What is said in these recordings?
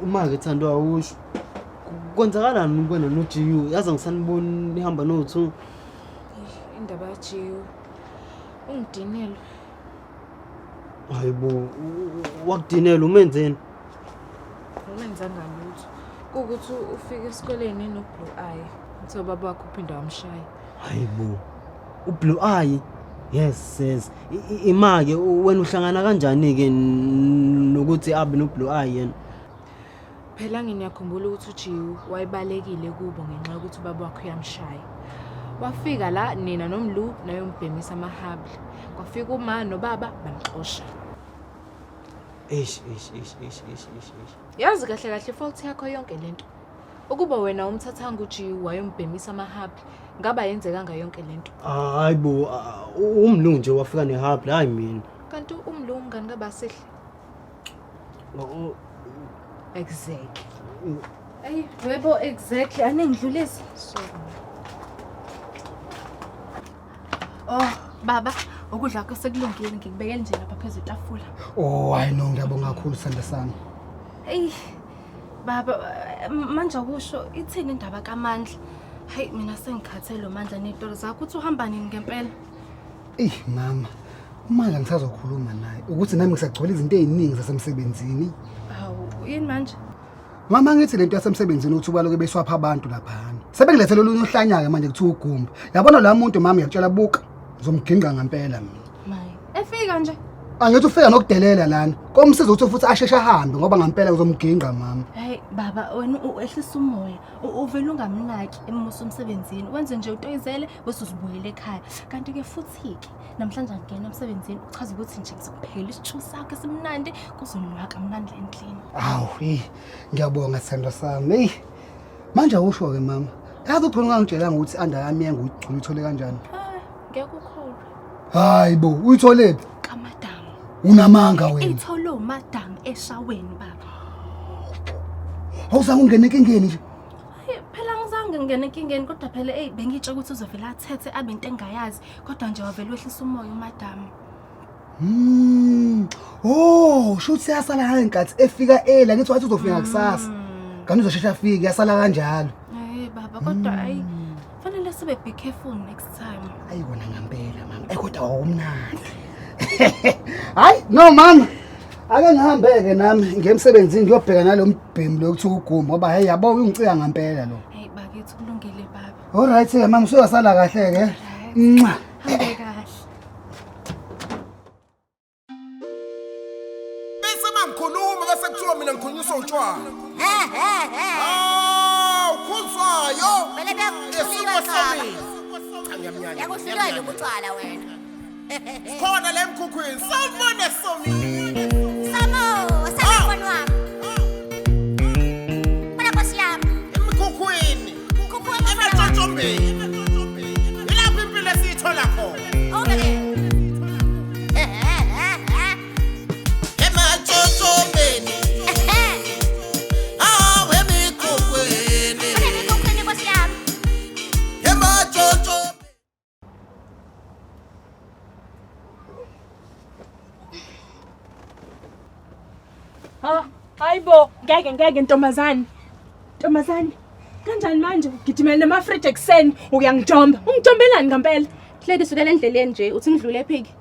Uma-ke Thando awusho. Kwenzakalani kuwena no-GU? Yazi angisaniboni nihamba no-two. Indaba kaGU. Ungidinelwe. Hayi bo, wakudinela umenzeni? Ungenzanga lutho. Kuwukuthi ufike esikoleni eno-blue eye. Kuthiwa ubaba wakho uphinde wamshaya. Hayi bo. U-blue eye? Yes, yes. Ima-ke wena uhlangana kanjani-ke nokuthi abe no-blue eye yena? Phela ngiyakhumbula ukuthi uJiwu wayebalekile kubo ngenxa yokuthi ubaba wakhe uyamshaya. Wafika la nina noMlu nayombhemisa amahabli. Kwafika uma nobaba bamxosha. Eish, eish, eish, eish, eish, eish, eish. Yazi kahle kahle fault yakho yonke lento. Ukuba wena umthathanga uJiwu wayombhemisa amahabli, ngaba yenzekanga yonke lento. Hayi bo, uMlu nje wafika nehabli, hayi mina. Kanti uMlu umngani kaBasihle? Exactly. Ayi, yebo exactly. Aningidlulise. Sorry. Oh, baba, ukudla kwakho sekulungile ngikubekele nje lapha phezu kwetafula. Oh, hayi no ngiyabonga kakhulu sandla sami. Hey, baba, manje akusho ithini indaba kaMandla? Hayi mina sengikhathele uMandla nezitolo zakho uthi uhamba nini ngempela? Eyi mama, uMandla ngisazokhuluma naye ukuthi nami ngisagcwele izinto eziningi zasemsebenzini. Hawu, yini manje? Mama ngithi lento yasemsebenzini uthi ubaloke beswapha abantu laphana. Sebengilethele olunye uhlanya-ke manje kuthiwa ugumba. Yabona la muntu mama ngiyakutshela buka, ngizomginqa ngempela mina. Maye, efika nje. Angithi ufika nokudelela lana. Komsiza ukuthi futhi asheshe ahambe ngoba ngempela ngizomginqa mama. Hey baba, wena uehlisa umoya. Uvele ungamnaki emusa umsebenzini. Wenze nje utoyizele bese uzibuyela ekhaya. Kanti ke futhi ke namhlanje angena emsebenzini uchaza ukuthi nje ngizokuphekela isitshu sakho esimnandi kuzonwaka mnandi endlini. Awu, hey, ngiyabonga sithandwa sami. Hey. Manje awusho ke mama. Yazi ugcina ungangitshelanga ukuthi anda yami yenguyigcina uyithole kanjani? Ah, ngeke ukholwe. Hayi bo, uyitholephi? Kamadamu. Unamanga wena. Ithole umadam eshaweni baba. Awuzange ungene enkingeni nje. Hayi, phela angizange ngingene enkingeni kodwa phela eyi bengitsho ukuthi uzovele athethe abe into engayazi kodwa nje wavele wehlisa umoya umadam. Oh, shuthi yasala ngenkathi efika ela ngithi wathi uzofika kusasa. Kanti uzoshesha afike yasala kanjalo. Hey baba kodwa ayi fanele sibe be careful next time. Ayi kona ngempela mama. Eh kodwa wakumnandi. Hayi no mama. Ake ngihambeke nami ngiye emsebenzini ngiyobheka nalo mbhemu lo kuthiwa ugumbi ngoba hey yabo ungicika ngempela lo. Hey bakithi kulungile baba. All right ke mama usuyosala kahle ke. Mwah. Hambe kahle. Bese mangikhuluma bese kuthiwa mina ngikhulunyiswa utshwala. Hawu khuzwayo. Vele kuyakuhlulwa Esimo cha. sami. Cha ngiyamnyanya. Yakuhlulwa yini ukutshwala wena? Khona la emkhukhwini. Sawubona Somi. Samo, samo mfana wami. Bona nkosi yami. Emkhukhwini. Mkhukhu wami mfana wami. Ematshotshombeni. Ilapho impilo esiyithola khona. Awubeke. Ematshotshombeni. Hawu emikhukhwini. Bona emikhukhwini nkosi yami. Ematshotshombeni. Ha, hayibo, ngeke ngeke ntombazane. Ntombazane, kanjani manje ugijimela namafriji ekuseni uyangijomba. Ungijombelani ngempela? Hleki sukela endleleni nje uthi ngidlule ephiki.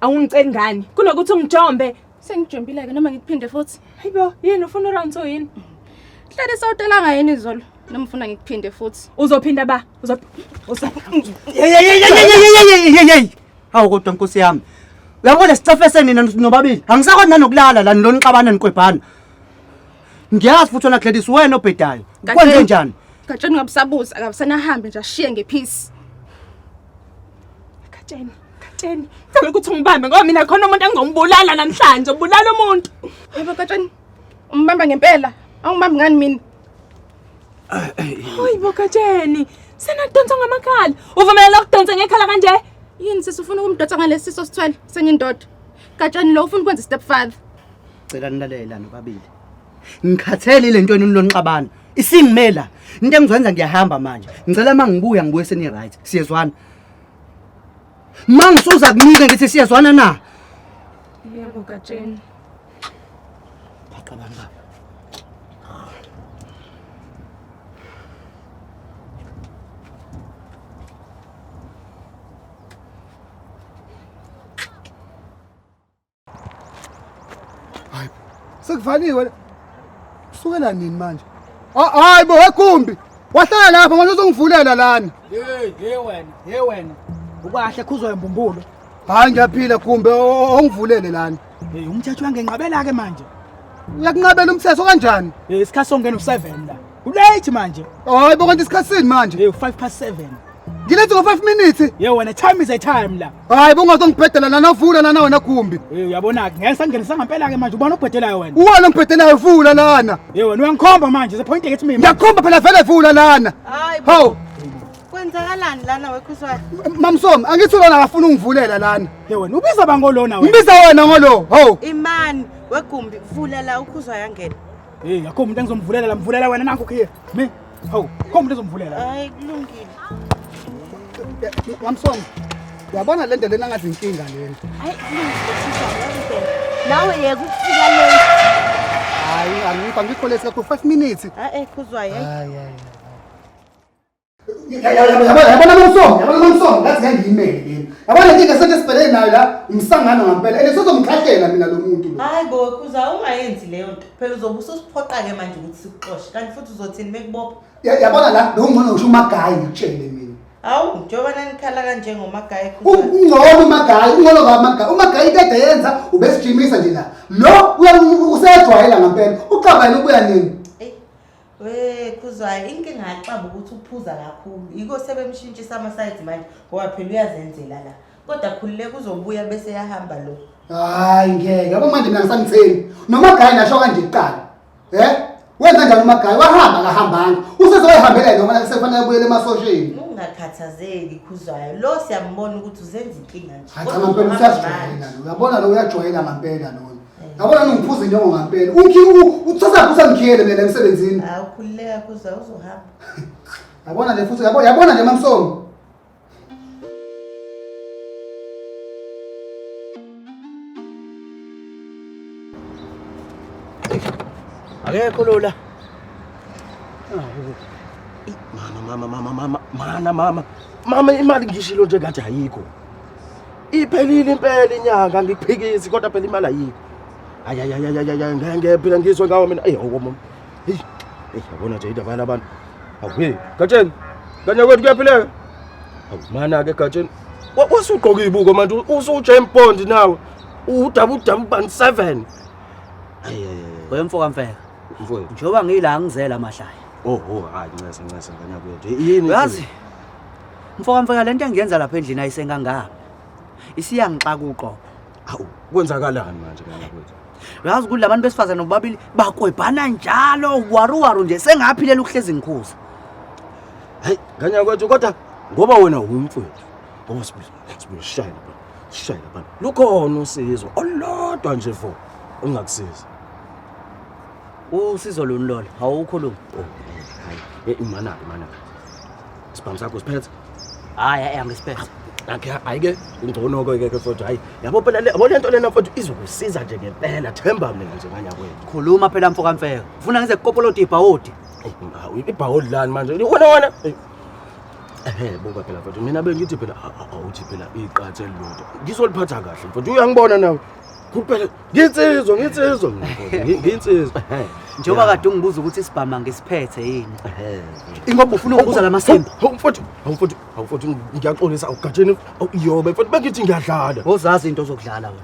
Awungiceli ngani? Kunokuthi ungijombe. Sengijombile ke noma ngikuphinde futhi. Hayibo, yini ufuna uround 2 yini? Hleki sawutelanga yini izolo noma ufuna ngikuphinde futhi. Uzophinda ba? Uzop Uzo Hey hey hey hey hey hey hey hey. Hawu kodwa nkosi yami. Uyabona sicefese nina nobabili. Angisakwazi nanokulala la nilonixabana nikwebhana. Ngiyazi futhi wena Gladys wena obhedayo. Kwenze njani? Gatsheni ngabusabuza akabusanahambe nje ashiye ngephisi. Gatsheni, Gatsheni. Ngicela ukuthi ungibambe ngoba mina khona umuntu engizombulala namhlanje, ubulala umuntu. Yebo Gatsheni. Umbamba ngempela. Awungibambi ngani mina? Hayibo Gatsheni, senadonsa ngamakhala. Uvumela ukudonsa ngekhala kanje? Yini sisi ufuna ukumdonsa ngalesi siso sithwele senye indoda. Gatsheni lo ufuna ukwenza stepfather. Cela nilalela nobabili. Ngikhathele le nto yenu nilonixabana. Isingimela. Into engizoyenza ngiyahamba manje. Ngicela mangibuya ngibuye seni right. Siyezwana. Mangisuza kunika ngithi siyezwana na? Yebo Gatsheni. Phaqa bani baba. Sekuvaliwe la. Kusukela nini manje? Hayi bo wegumbi. Wahlala lapha manje uzongivulela lana. Hey, hey wena, hey wena. Ukahle khuzwa imbumbulu. Hayi ngiyaphila gumbi ongivulele lana. Hey, umthetho uyangenqabela ke manje. Uyakunqabela umthetho kanjani? Hey, isikhathi songena u7 la. Kulate manje. Hayi bo kanti isikhathi sini manje? Hey, 5 past 7. Ngilethe ngo 5 minutes. Ye wena time is a time la. Hayi bo ungazongibhedela lana vula lana wena gumbi. Hey, uyabona ke ngeke sangenisa ngempela ke manje ubona ubhedelayo wena. Uwena ongibhedelayo vula lana. Ye wena uyangikhomba manje the point ethi mina. Ngiyakhomba phela vele vula lana. Hayi bo. Hawu. Kwenzakalani lana wekhuzwayo? Mamsomi angithi lona akafuna ungivulela lana. Ye wena ubiza bangolona wena. Ngibiza wena ngolo. Hawu. Imani wegumbi vula la ukhuzwayo angena. Hey, akho umuntu engizomvulela la mvulela wena nanku khiye. Mi. Hawu, akho umuntu ezomvulela. Hayi kulungile. Mamsomi uyabona le nto lena ngathi inkinga lena. Hayi kulungile khuzwayo yakubheka. Nawe yeka ukufika late. Hayi angikho angikho late kakhulu 5 minutes. Ha eh khuzwayo hayi. Hayi hayi. Yabona mamsomi, yabona mamsomi, ngathi ngeke ngiyimele lena. Yabona inkinga sento esibhekene nayo la, umsangano ngempela. Ene sozomkhahlela mina lo muntu lo. Hayi bo khuzwayo ungayenzi leyo nto. Phela uzobe ususiphoqa ke manje ukuthi sikuxoshe. Kanti futhi uzothini mekubopha? Yabona la, lo ngcono ngisho umagayi ngikutshele mina. Hawu njengoba nanikhala kanje ngomagayi khuzwayo. Ungcono umagayi, ungcono kamagayi. Umagayi into ade yenza ubesijimisa nje la. Lo useyajwayela ngempela. Ucabanga ukuya nini? We Khuzwayo inkinga yaxaba ukuthi uphuza kakhulu. Yiko sebemshintshisa ama-sides manje ngoba phela uyazenzela la. Kodwa khululeka uzobuya bese yahamba lo. Hayi ngeke, yabo manje mina ngisamthembi. Nomagayi nasho kanje kuqala. Eh? Wenza njani umagayi? Wahamba akahambanga. Usezoyihambela noma sekufanele abuyele emasosheni. Ungakhathazeki Khuzwayo. Lo siyambona ukuthi uzenza inkinga nje. Hayi cha ngempela usiyajwayela lo. Uyabona lo uyajwayela ngempela lo. Yabona ngiphuza inyongo ngempela. Ukhi uthatha usangikhiyele mina emsebenzini. Hawu khululeka Khuzwayo uzohamba. Yabona nje futhi yabona yabona nje mamsomi. Akekho lula. Mama mama mama mama mana mama. Mama imali ngishilo nje ngathi ayikho. Iphelile impela inyanga ngikuphikisi kodwa phela imali ayikho. Hayi hayi hayi hayi hayi ngeke ngeke phela ngizwe ngawo mina. Ey hawu mama. Hey. Hey yabona nje indaba yalabantu. Hawu hey Gatsheni. Kanye kwethu kuyaphileka. Hawu mana ke Gatsheni. Wasugqoka izibuko manje usu James Bond nawe. Udabu dabu bani 7. Hayi hayi. Wemfo kaMfeka. Mfowethu. Njengoba ngila ngizela amahlaya. Oh oh hayi ncese ncese ngane kwethu. Yini? Uyazi? Mfo kaMfeka lento engiyenza lapha endlini ayisengangami. Isiyangixaka uqobo. Hawu kwenzakalani manje ngane kwethu? Uyazi ukuthi labantu besifazane bobabili bakwebhana njalo waruwaru nje sengaphilela ukuhlezi ngikhuza. Hayi ngane kwethu kodwa ngoba wena umfowethu. Ngoba sibuye sishaya lapha. Sishaya lapha. Lukhona usizo olulodwa nje fo olungakusiza. Usizo luni lolo? Awukhulumi. Oh hayi eh imana imana. Isibhamu sakho siphethe. Hayi hayi angisiphethe. Akhe hayi ke ungcono ke ke futhi hayi. Yabo phela le yabo lento lena futhi izokusiza nje ngempela themba mina nje nganya kwethu. Khuluma phela mfo kaMfeka. Ufuna ngize kukopolota ibhawodi. Hawu ibhawodi lani manje? Wena wena. Ehhe buka phela mfethu mina bengithi phela awuthi phela iqathe elilodwa. Ngizoliphatha kahle mfethu uyangibona nawe. Kuphela nginsizwa nginsizwa mina mfethu, nginsizwa. Ehhe. Njengoba kade ungibuza ukuthi isibhama ngisiphethe yini. Ingoba ufuna ukubuza lamasimba. Hawu mfethu, hawu mfethu, hawu mfethu ngiyaxolisa awugatsheni iyobe mfethu bengithi ngiyadlala. Uzazi into zokudlala wena.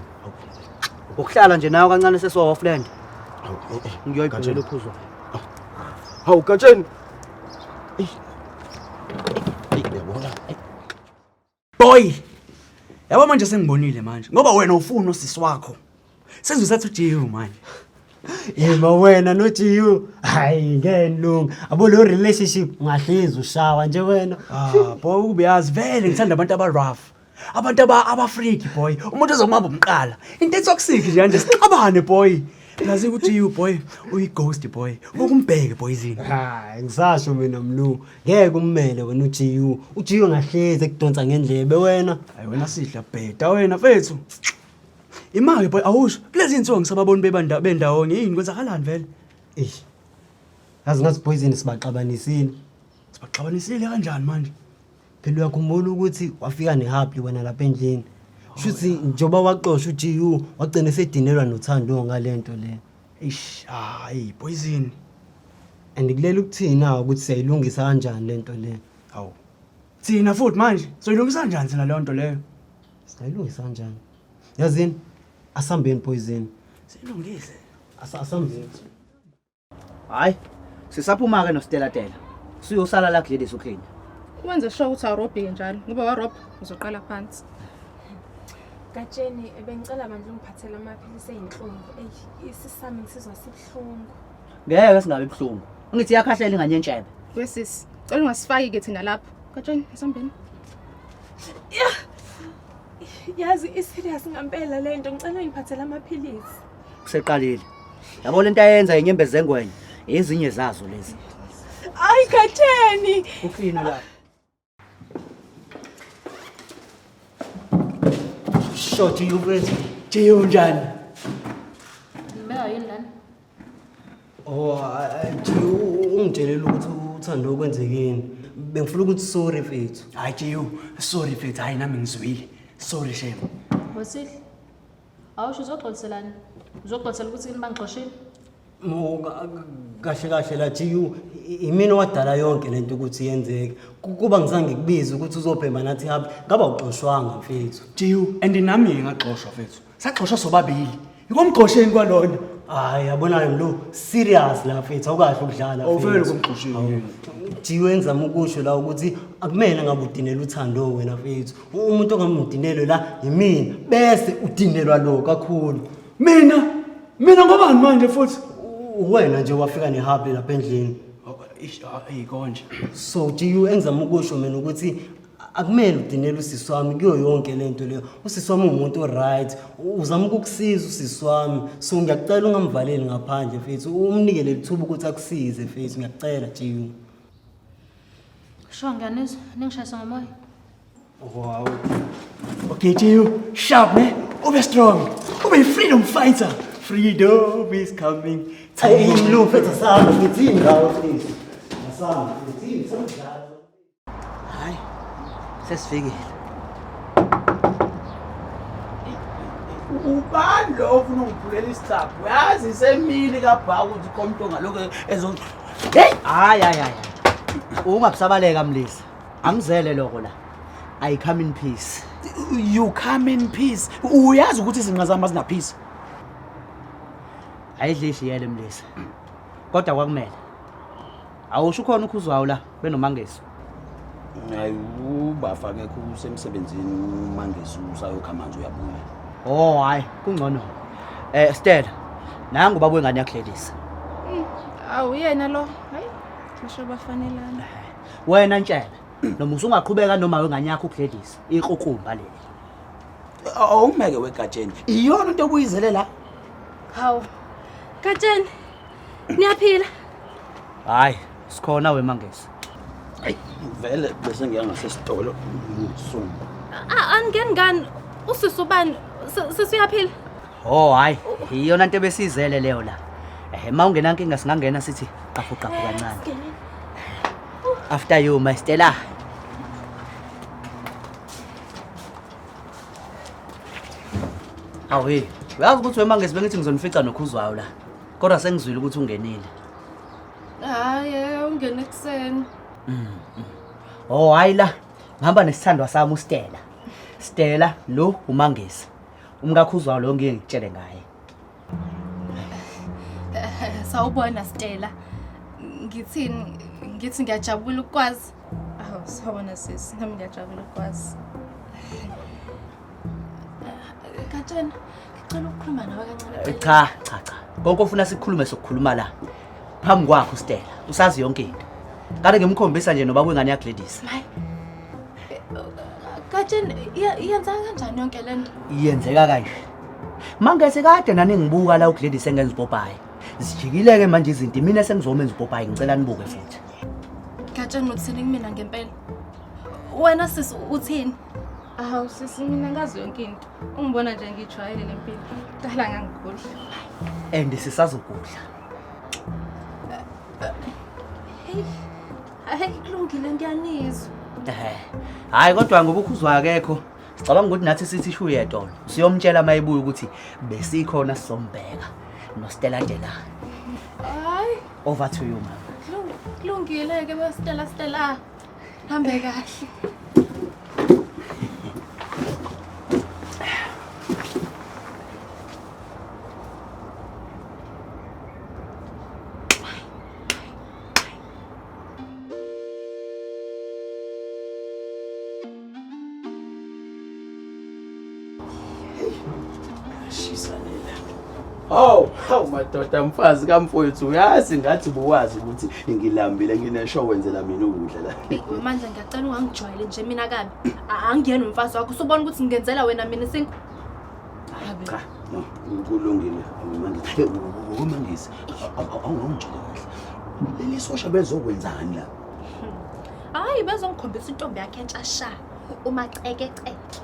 Ukuhlala nje nawe kancane sesiwa offland. Ngiyoyibhekela uphuzwayo. Hawu gatsheni. Eyi. Eyi uyabona. Boy. Yabo manje sengibonile manje ngoba wena ufuna usisi wakho. Sengizosathi uJiyu manje. Yema wena noJiyu. Hayi ngeke nilunge. Abo lo relationship ungahlezi ushawa nje wena. Ah boy ubuyazi vele ngithanda abantu aba rough. Abantu aba abafreak boy. Umuntu ozomamba umqala. Into etoxic nje kanje sixabane boy. Nazi ukuthi you boy uyi ghost boy. Ukumbheke boyzini. Hayi ngisasho mina mlu. Ngeke ummele wena uJiyu. UJiyu angahlezi ekudonsa ngendlebe wena. Hayi wena sidla bheda wena mfethu. Imali boy awusho. Kulezi insuku ngisababoni bebanda bendawonye yini kwenzakalani vele? Eish. Yazi ngathi poison sibaxabanisile. Sibaxabanisile kanjani manje? Phela uyakhumbula ukuthi wafika nehappy wena lapha endlini. Shuthi njengoba waxosha uGU wagcina esedinelwa nothando ngalento le. Eish, hayi poison. And kulele ukuthina ukuthi siyayilungisa kanjani lento le. Hawu. Thina futhi manje soyilungisa kanjani thina leyo nto leyo? Singayilungisa kanjani? Yazini? Asambeni poison. Silungise. Asambeni. Hayi, sisaphuma ke noStella Tela. Siyosala la Gladys uClean. Wenze sure ukuthi awurobhike njalo ngoba warobha uzoqala phansi. Gatsheni bengicela bandla ungiphathele amaphilisi eyinhlungu. Eyi, isisami ngisizwa sibuhlungu. Ngeke singabe buhlungu. Ngithi iyakhahlela ingane yentshebe. Wesisi, cela ungasifaki ke thina lapho. Gatsheni, asambeni. Yazi i-serious ngampela lento, ngicela ungiphathele amaphilisi. Kuseqalile. Yabo lento ayenza inyembezi zengwenya. Ezinye zazo lezi. Ayi Gatsheni. Uclean la. Short you mfethu. Jay unjani? Ngibeka yini lana? Oh, Jay ungitshelile ukuthi uthando okwenzekeni. Bengifuna ukuthi sorry mfethu. Hayi Jay, sorry mfethu, hayi nami ngizwile. Sorry shame. Wesihle. Awusho uzoxoliselani? Uzoxolisela ukuthi yini bangixoshile? Mo kahle kahle la GU imina wadala yonke lento ukuthi yenzeke. Kuba ngizange ngikubize ukuthi uzobhema nathi hamba, ngaba uxoshwanga mfethu. GU and nami ngaxoshwa mfethu. Saxoshwa sobabili. Ikomgqosheni kwalona. Hayi yabona lo serious la mfethu awukahle ukudlala. Awuvele kumgqosheni. GU enzama ukusho la ukuthi akumele ngabe udinela uthando wena mfethu. Umuntu ongamudinelwe la yimina bese udinelwa lo kakhulu. Mina mina ngobani manje futhi? Wena nje wafika nehappy lapha endlini. Eish, hey konje. So GU engizama ukusho mina ukuthi akumele udinele usisi wami kuyo yonke lento leyo. Usisi wami umuntu oright, uzama ukukusiza usisi wami. So ngiyakucela ungamvaleli ngaphandle mfethu, umnike leli thuba ukuthi akusize mfethu, ngiyakucela GU. Sho ngiyanizwa, ningishayisa ngomoya. Wow. Okay, GU, sharp ne? Ube strong. Ube freedom fighter. Freedom is coming. Hey, mlu mfethu asamba ngithi indawo please. Asamba ngithi samdlala. Hayi. Sesifikile. Ubani lo ofuna ungiphulela isicabha? Uyazi isemini kabhaka ukuthi khona umuntu ongalokhu ezo Hey, hayi hayi hayi. Ungabusabaleka mlisa. Angizele lokho la. I come in peace. You come in peace. Uyazi ukuthi izinqa zami azina peace. Ayidlishi yele mlisa. Kodwa kwakumele. Awusho ukhona ukhuzwayo la benomangesi. Hayi ubafa akekho usemsebenzini uMangesi usayokha amanzi uyabuya. Oh hayi kungcono. Stella. Nangu baba wengane yakhlelisa. Awu yena lo. Hayi, cishe bafanelana. Wena ntshebe. Noma usungaqhubeka noma wengane yakho uGladys. Ikrukumba leli. Awumeke wegatsheni. Iyona into obuyizele la. Hawu. Gatsheni. Niyaphila? Hayi, sikhona wemangesi. Hayi vele bese ngiya ngasesitolo ngisumba. Ah, angeni ngani? Usisi ubani? Sisi uyaphila? Oh hayi, iyona into ebesizele leyo la. Ma ungenankinga singangena sithi qafu qafu kancane. After you, my Stella. Awu hey, uyazi ukuthi wemangesi bengithi ngizonifica nokhuzwayo la. Kodwa sengizwile ukuthi ungenile. Hayi, ungene ekuseni. Oh hayi la, ngihamba nesithandwa sami uStella. Stella lo uMangesi. Umkakhuzwayo lo ngeke ngikutshele ngaye. Sawubona Stella. Ngithini? Ngithi ngiyajabula ukukwazi. Awu, sawubona sisi. Nami ngiyajabula ukukwazi. Gatsheni, ngicela ukukhuluma nawe kancane. Cha, cha, cha. Konke ofuna sikhulume sokukhuluma la. Phambi kwakho Stella, usazi yonke into. Kade ngimkhombisa nje noba kwengane yaGladys. Hayi. Gatsheni, iyenzeka kanjani yonke lento? Iyenzeka kanje. Mangese kade nani ngibuka la uGladys engenza upopayi. Zijikile ke manje izinto, mina sengizomenza upopayi, ngicela nibuke futhi. Gatsheni uthini kumina ngempela? Wena sisi uthini? Awu sisi, mina ngazi yonke into. Ungibona nje ngijwayele le mpilo. Kudala ngangigudla. And sisazogudla. Hey. Hayi kulungile ngiyanizwa. Hayi kodwa ngoba ukhuzwa akekho. Sicabanga ukuthi nathi sithi shuye yedolo. Siyomtshela mayebuya ukuthi besikhona sizombheka. noStella Dela. Hayi, Over to you mama. Kulungile ke bo Stella Stella. Hambe kahle. Shisa lela. Hawu, hawu madoda mfazi kamfowethu uyazi ngathi buwazi ukuthi ngilambile nginesho wenzela mina ukudla la. Manje ngiyacela ungangijwayele nje mina kabi. Angiyena umfazi wakho. Usubona ukuthi ngingenzela wena mina isinkwa. Cha, no, kulungile. Mangisi, umangisi. Awungitshele kahle. Leli sosha bezokwenzani la? Hayi bezongikhombisa intombi yakhe entsha sha. Umacekeceke.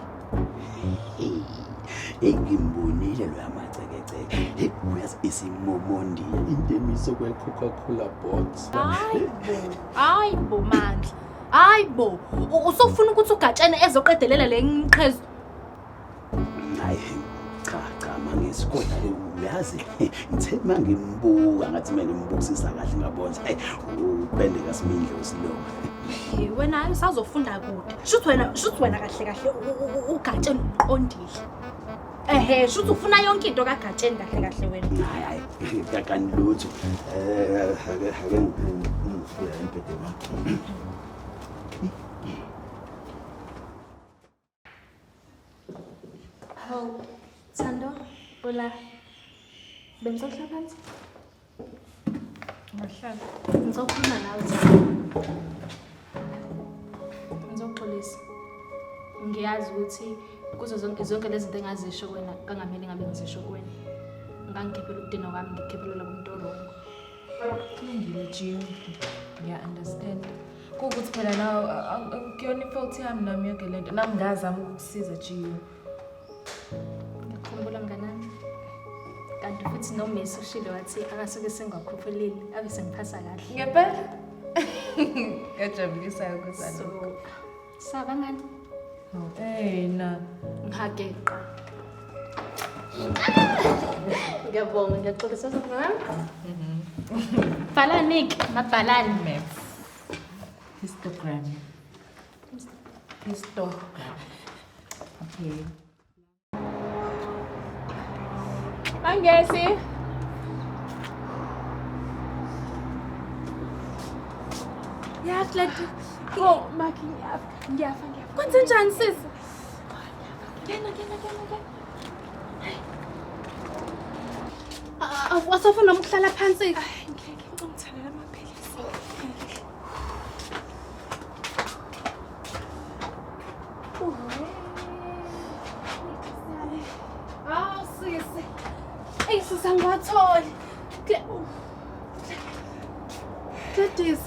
Hey, ngimbonile lo yamacekeceke. Hey, uyazi isimomondiya into emiso kwe-Coca-Cola box. Hayi bo. Hayi bo Mandla. Hayi bo. Usufuna ukuthi ugatshene ezoqedelela le nqhezu. Hayi, cha cha mangisi kodwa uyazi ngithe mangimbuka ngathi mina ngimbukisisa kahle ngabona hey upende kaSimindlo usilo. Hey, wena hayi usazofunda kude. Shuthi wena, shuthi wena kahle kahle ugatsheni umqondile. Ehhe, shuthi ufuna yonke into kagatsheni kahle kahle wena. Hayi hayi kakani lutho. Ake ake ngifike embhedeni wami. Hawu, Thando, ula. Bengicela phansi. Ungahlala. Ngizokhuluma nawe Thando. Ngizoxolisa. Ngiyazi ukuthi kuzo zonke zonke lezi zinto engazisho kuwena kangamele ngabe ngizisho kuwena. Ngangikhiphela ukudinwa kwami ngikhiphela kumuntu orongo. Kulungile Jill. Ngiya-understand. Kuwukuthi phela nawe akuyona i-fault yami nami yonke lento. Nami ngazama ukukusiza Jill. Ngiyakukhumbula mnganami. Kanti futhi noMessi ushilo wathi akasuke sengwakhuphulile abe sengiphasa kahle. Ngempela? Kuyajabulisa ukuthi So, sabangani? Hey na. Ngihageqa. Ngiyabonga, ngiyaxolisa mnganami. Bhalani ke, mabhalani. Maths. Histogram. Histogram. Okay. Mangesi. Ya Glad. Oh, Maki ngiyafa. Ngiyafa, ngiyafa. Kwenze njani sisi? Ngena, ngena, ngena, ngena. Wasofuna noma ukuhlala phansi? Ngeke ngicela amaphilisi. Hawu sisi. Eyi sisi angiwatholi. Gladys.